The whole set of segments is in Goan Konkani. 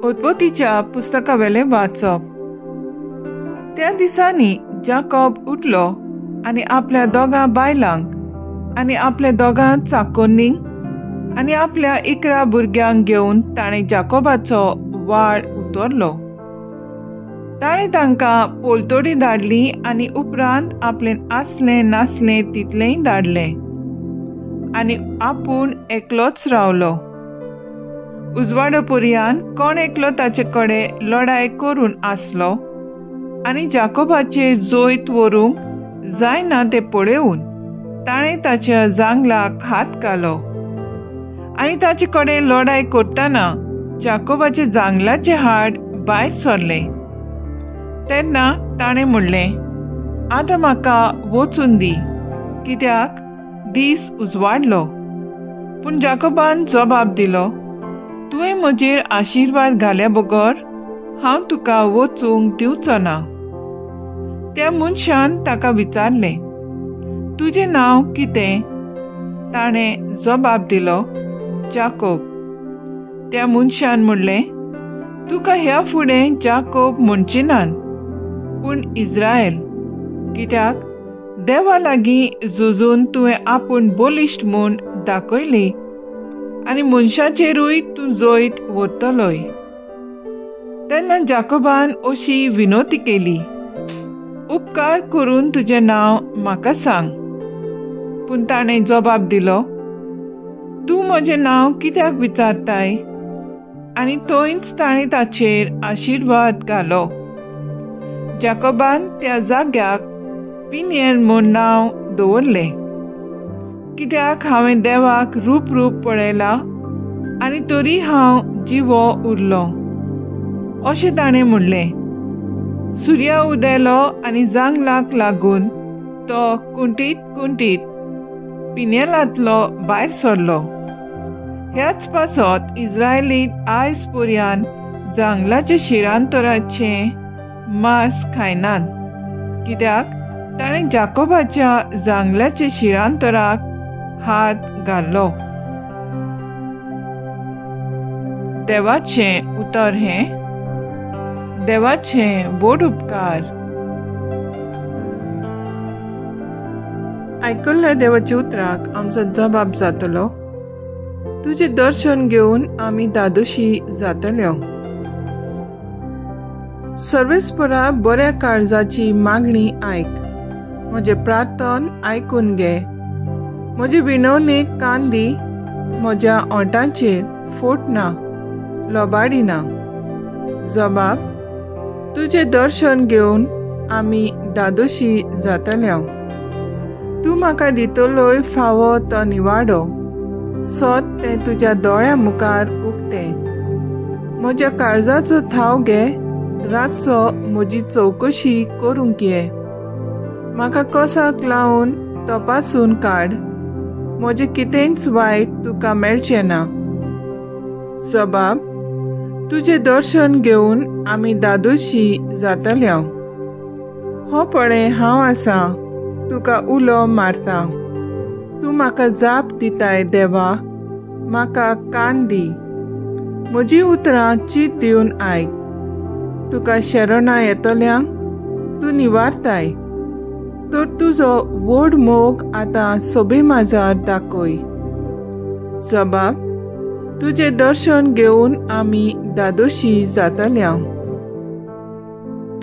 उत्पत्तीच्या पुस्तकावेलें वाचप. त्या दिसांनी जाकोब उठलो आनी आपल्या दोगां बायलांक आनी आपल्या दोगां चाकोन्नींक आनी आपल्या 11 भुरग्यांक घेवन ताणें जाकोबाचो वाळ उतरलो. ताणें तांकां पोलतोडी धाडली आनी उपरांत आपलें आसलें नासलें तितलेंय धाडलें आनी आपूण एकलोच रावलो. उजवाडो पुरयान कोण एकलो ताचे कडेन लढाय करून आसलो आनी जाकोबाचे जोयत व्हरूंक जायना तें पळोवन ताणें ताच्या जांगलाक हात घालो आनी ताचे कडेन लढाय करतना जाकोबाचे जांगलाचें हाड भायर सरलें. तेन्ना ताणें म्हणलें, आतां म्हाका वचून दी, कित्याक दीस उजवाडलो. पूण जाकोबान जबाब दिलो, तुवें म्हजेर आशिर्वाद घाल्या बगर हांव तुका वचूंक दिवचो ना. त्या मनशान ताका विचारलें, तुजें नांव कितें? ताणें जबाब दिलो, जाकोब. त्या मनशान म्हणलें, तुका ह्या फुडें जाकोब म्हणचे नात, पूण इज्रायल, कित्याक देवा लागीं झुजून तुवें आपूण बलिश्ट म्हूण दाखयली आनी मनशाचेरूय तूं जैत व्हरतलोय. तेन्ना जाकोबान अशी विनवती केली, उपकार करून तुजें नांव म्हाका सांग. पूण ताणें जबाब दिलो, तूं म्हजें नांव कित्याक विचारताय? आनी थंयच ताणें ताचेर आशिर्वाद घालो. जाकोबान त्या जाग्याक पिनियल म्हूण नांव दवरलें, कित्याक हांवें देवाक रूप रूप पळयला आनी तरी हांव जिवो उरलो, अशें ताणें म्हणलें. सुर्या उदेलो आनी जांगलाक लागून तो कुंटीत कुंटीत पिनेलांतलो भायर सरलो. ह्याच पासत इज्रायलीत आयज पर्यान जांगलाच्या शिरांतराचें मांस खायनात, कित्याक ताणें जाकोबाच्या जांगलाच्या शिरांतराक हात घालो. देवाचें उतर हें. देवाचें व्हड उपकार. आयकल्ल्या देवाच्या उतराक आमचो जबाब जातलो. तुजें दर्शन घेवन आमी दादोशी जातल्यो. सर्वेस्परा बऱ्या काळजाची मागणी आयक, म्हजें प्रार्थन आयकून घे, म्हजे विनवणेक कान दी, म्हज्या ओंठांचेर फोट ना, लबाडी ना. जबाब, तुजें दर्शन घेवन आमी दादोशी जातल्यो. तूं म्हाका दितलोय फावो तो निवाडो, सत तें तुज्या दोळ्या मुखार उक्तें. म्हज्या काळजाचो थाव घे, रातचो म्हजी चवकशी करूंक ये. म्हाका कसाक लावन तपासून काड, म्हजें कितेंच वायट तुका मेळचें ना. जबाब, तुजें दर्शन घेवन आमी दादोशी जातल्यो. हो पळय हांव आसा, तुका उलो मारता, तूं म्हाका जाप दिताय. देवा, म्हाका कान दी, म्हजी उतरां चीत दिवन आयक. तुका शरणां येतल्यांक तूं निवारताय, तर तुजो व्हड मोग आतां सोबे माजार दाखय. जबाब, तुजें दर्शन घेवन आमी दादोशी जातल्या.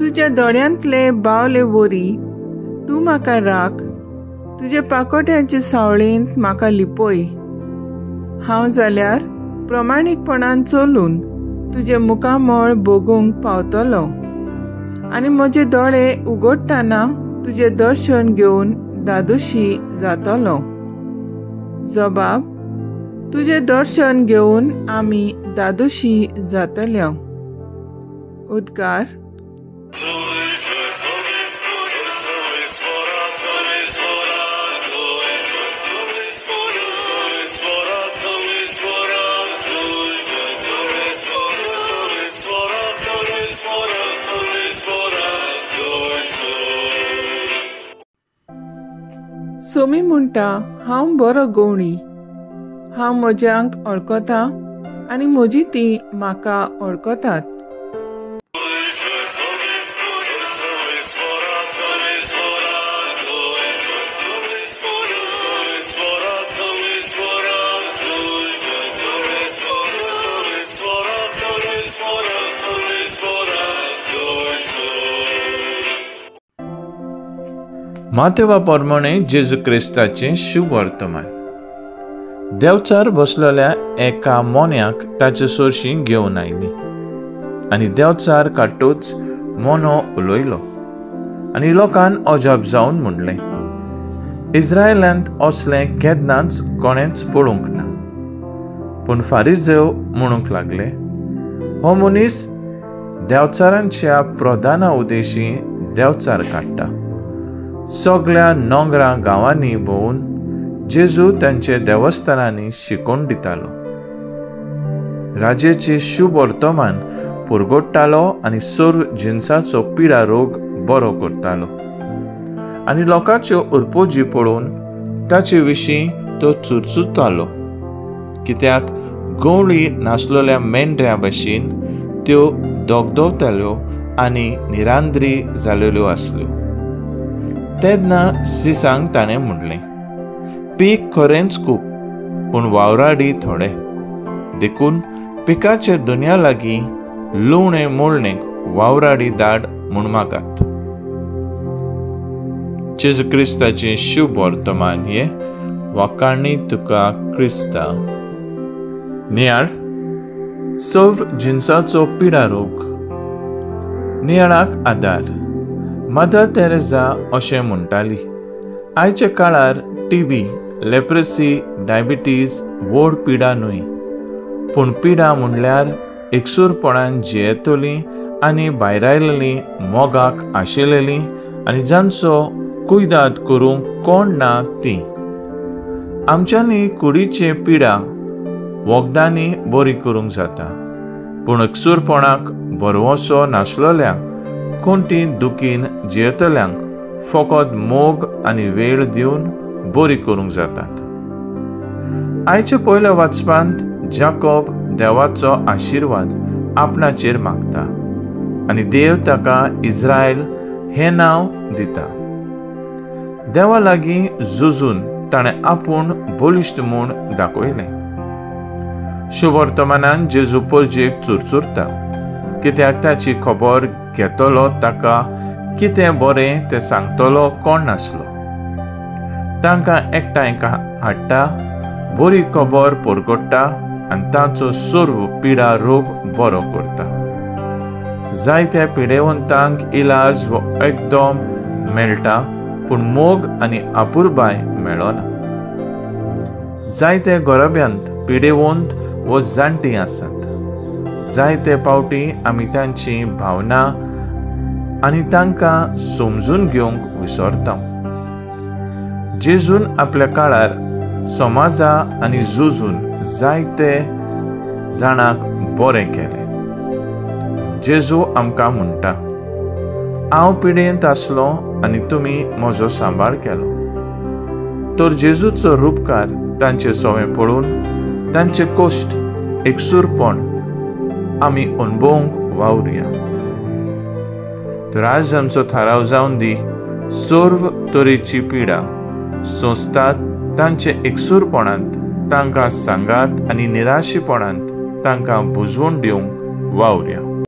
तुज्या दोळ्यांतले बावले वरी तूं म्हाका राख, तुज्या पाकोट्यांचे सावळेंत म्हाका लिपय. हांव जाल्यार प्रमाणीकपणान चलून तुजें मुखामळ भोगूंक पावतलो आनी म्हजे दोळे उगडटना तुजें दर्शन घेवन दादोशी जातलो. जबाब, तुजें दर्शन घेवन आमी दादोशी जातल्यो. उद्गार. सोमी म्हणटा, हांव बरो गवणी, हांव म्हज्यांक वळखतां आनी म्हजी ती म्हाका वळखतात. मातेवा प्रमाणे जेजू क्रिस्ताचें शुभ वर्तमान. देवचार बसलेल्या एका मोन्याक ताचे सरशीं घेवन आयली आनी देवचार काडटूच मोनो उलयलो आनी लोकान अजाप जावन म्हणलें, इस्रायलांत असलें केन्नाच कोणेंच पळोवंक ना. पूण फारिजेव म्हणूंक लागले, हो मनीस देवचारांच्या प्रधाना उदेशी देवचार काडटा. सगळ्या नोंगरां गांवांनी भोंवून जेजू तांचे देवस्थानांनी शिकोवन दितालो, राजेचे शुभ वर्तमान पुरगोडटालो आनी सर्व जिनसाचो पिडा रोग बरो करतालो. आनी लोकांच्यो उरपोजी पळोवन ताचे विशीं तो चुरचुरतालो, कित्याक गवळी नासलेल्या मेंढ्या भशेन त्यो दोगदोवताल्यो आनी निरांद्री जालेल्यो आसल्यो. तेन्ना सिसांक ताणें म्हणलें, पीक खरेंच खूब पूण वावराडी थोडे, देखून पिकाचे दुनिया लागीं लुवणें मोडणेक वावराडी दाड म्हूण मागात. जेजू क्रिस्ताचें शुभ वर्तमान हें. वाखाणी तुका क्रिस्ता. नियाळ सर्व जिनसाचो पिडा रोग. नियाळाक आदार. मदर तेरेझा अशें म्हणटाली, आयच्या काळार टीबी, लेप्रसी, डायबिटीज व्हड पिडा न्हय, पूण पिडा म्हणल्यार एकसूरपणान जियेतलीं आनी भायरायलेलीं, मोगाक आशिल्लीं आनी जांचो कुयदाद करूंक कोण ना तीं. आमच्यांनी कुडीचे पिडा वखदांनी बरी करूंक जाता, पूण एकसूरपणाक भरवंसो नासलेल्या कोणती दुखीन जियेतल्यांक फकत मोग आनी वेळ दिवन बरी करूंक जातात. आयच्या पयल्या वाचपांत जाकोब देवाचो आशिर्वाद आपणाचेर मागता आनी देव ताका इस्रायल हें नांव दिता. देवा लागीं झुजून ताणें आपूण बळिश्ट म्हूण दाखयलें. शुभ वर्तमानान जेजू परजेक चुरचुरता, कित्याक ताची खबर घेतलो ताका कितें बरें तें सांगतलो कोण नासलो. तांकां एकठांय हाडटा, बरी खबर परगट्टा आनी तांचो सर्व पिडा रोग बरो करता. जायत्या पिडेवंतांक इलाज वो एकदम मेळटा, पूण मोग आनी आपुरबाय मेळना. जायते गोरब्यांत पिडेवंत वो जाणटीं आसात. जायते पावटी आमी तांची भावना आनी तांकां समजून घेवंक विसरता. जेजून आपल्या काळार समाजा आनी झुजून जायते जाणांक बरें केलें. जेजू आमकां म्हणटा, हांव पिडेंत आसलो आनी तुमी म्हजो सांबाळ केलो. तर जेजूचो रुपकार तांचे सवें पळोवन तांचे कश्ट एकसूरपण आमी अणभवंक वावरुया. तर आज आमचो थाराव जावन दी, सर्व तरेची पिडा सोंसतात तांचे एकसूरपणांत तांकां सांगात आनी निराशेपणांत तांकां बुजवण दिवंक वावरुया.